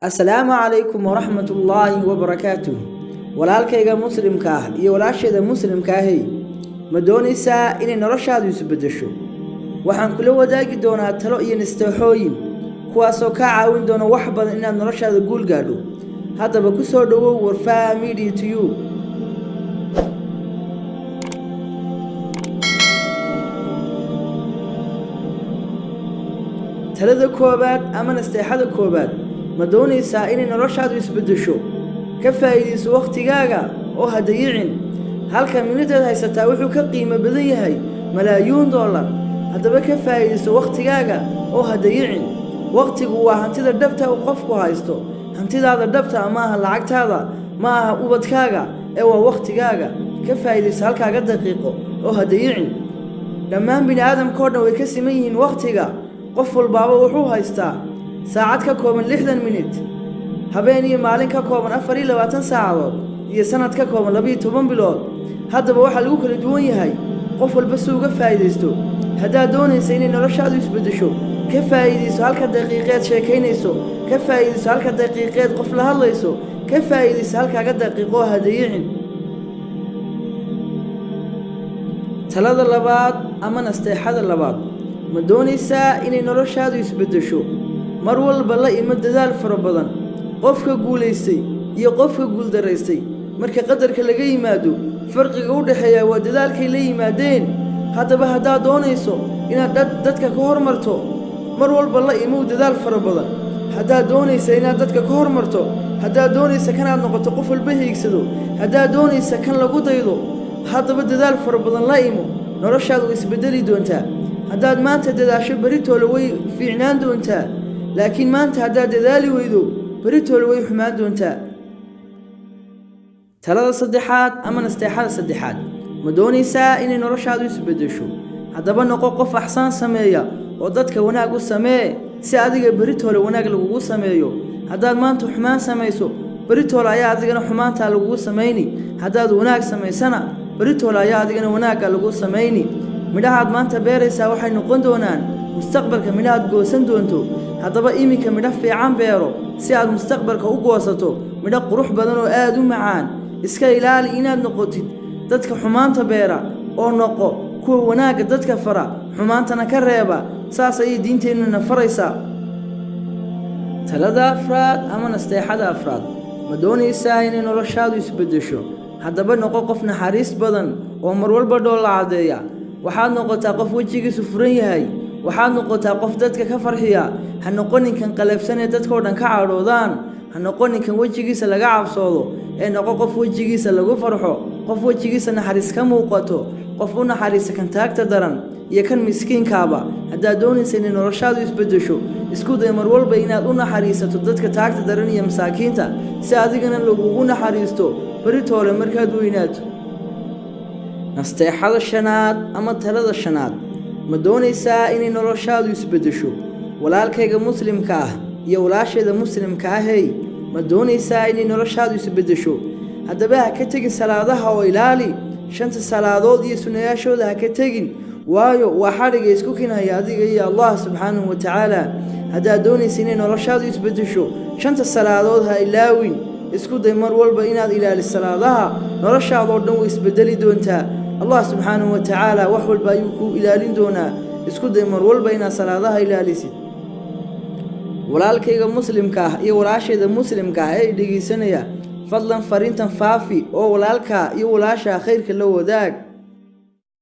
Asalaamu calaykum waraxmatullaahi wabarakaatuh. Walaalkayga muslimka ah iyo walaashayda muslimka ahey, ma doonaysaa inay noloshaadu isbeddesho? Waxaan kula wadaagi doonaa talo iyo nasteexooyin kuwaasoo kaa caawin doona wax badan inaad noloshaada guul gaadho. Haddaba ku soo dhowow Warfaa Media to You. Talada koowaad ama nasteexada koowaad: ma doonaysaa inay noloshaadu isbeddesho? Ka faa'iidayso wakhtigaaga oo ha dayicin. Halka minutaad haysataa wuxuu ka qiimo badan yahay malaayuun dollar. Haddaba ka faa'iidayso wakhtigaaga oo ha dayicin. Wakhtigu waa hantida dhabta uu qofku haysto. Hantidaada dhabta ma aha lacagtaada, ma aha ubadkaaga, ee waa wakhtigaaga. Ka faa'iidayso halkaaga daqiiqo oo ha dayicin. Dhammaan bini aadamka oo dhan way ka siman yihiin wakhtiga. Qof walbaaba wuxuu haystaa saacad ka kooban 60 minit, habeen iyo maalin ka kooban 24 saacadood, iyo sanad ka kooban 12 bilood. Haddaba waxaa lagu kala duwan yahay qof walba si uga faa'iidaysto. Haddaad doonaysa inay noloshaadu isbeddesho, ka faa'iidayso halka daqiiqeed sheekaynayso, ka faa'iidayso halka daqiiqeed qof la hadlayso, ka faa'iidayso halkaaga daqiiqo oo ha dayicin. Talada labaad ama nasteexada labaad: ma doonaysaa inay noloshaadu isbeddesho? Mar walba la imo dadaal fara badan. Qofka guulaystay iyo qofka guuldaraystay, marka qadarka laga yimaado, farqiga u dhexeeya waa dadaalkay la yimaadeen. Haddaba haddaad doonayso inaad dadka ka hormarto, mar walba la imow dadaal fara badan. Haddaad doonaysa inaad dadka ka hormarto, haddaad doonaysa kanaad noqoto qof walba hiigsado, haddaad doonaysa kan lagu daydo, haddaba dadaal fara badan la imo. Noloshaadu way isbeddeli doontaa. Haddaad maanta dadaasho, beritoole way fiicnaan doontaa, laakiin maanta haddaad dadaali weydo, beritoole way xumaan doontaa. Talada saddexaad ama nasteexada saddexaad: ma doonaysaa inay noloshaadu isbeddesho? Haddaba noqo qof axsaan sameeya oo dadka wanaag u samee, si adiga beritoole wanaag lagugu sameeyo. Haddaad maanta xumaan samayso, beritoole ayaa adigana xumaantaa lagugu samayni. Haddaad wanaag samaysana, beritoole ayaa adigana wanaagga lagu samayni. Midhahaad maanta beeraysaa waxay noqon doonaan mustaqbalka midhahaad goosan doonto. Haddaba iminka midho fiican beero si aad mustaqbalka u goosato midho qurux badan oo aad u macaan. Iska ilaali inaad noqotid dadka xumaanta beera, oo noqo kuwa wanaagga dadka fara, xumaantana ka reeba. Saas ayay diinteennuna faraysaa. Talada afraad ama nasteexada afraad: ma doonaysaa inay noloshaadu isbeddesho? Haddaba noqo qof naxariis badan oo mar walba dhoolla caddeeya. Waxaad noqotaa qof wejigiisu furan yahay. Waxaad noqotaa qof dadka ka farxiya. Ha noqoninkan qalafsan ee dadkao dhan ka cadhoodaan. Ha noqoninkan wejigiisa laga cabsoodo, ee noqo qof wejigiisa lagu farxo, qof wejigiisa naxariis ka muuqato, qof u naxariista kan taagta daran iyo kan miskiinkaaba. Haddaad doonaysa inay noloshaadu isbeddesho, isku day mar walba inaad u naxariisato dadka taagta daran iyo masaakiinta, si adigana lagugu naxariisto beritoole markaad weynaato. Nasteexada shanaad ama talada shanaad: ma doonaysaa inay noloshaadu isbeddesho? Walaalkayga muslimka ah iyo walaashayda muslimka ahey, ma doonaysaa inay noloshaadu isbeddesho? Haddaba ha ka tegin salaadaha oo ilaali shanta salaadood iyo sunnayaashooda. Ha ka tegin, waayo waa xadhiga isku kinhaya adiga iyo Allah subxaanahu wa tacaala. Haddaad doonaysa inay noloshaadu isbeddesho, shanta salaadood ha ilaawin. Isku day mar walba inaad ilaaliso salaadaha, noloshaadoo dhan way isbeddeli doontaa. Allah subxaanahu wa tacaala wax walba ayuu kuu ilaalin doonaa. Isku day mar walba inaad salaadaha ilaalisid. Walaalkayga muslimka ah iyo walaashayda muslimka ah ee dhegaysanaya, fadlan fariintan faafi oo walaalkaa iyo walaashaa khayrka la wadaag.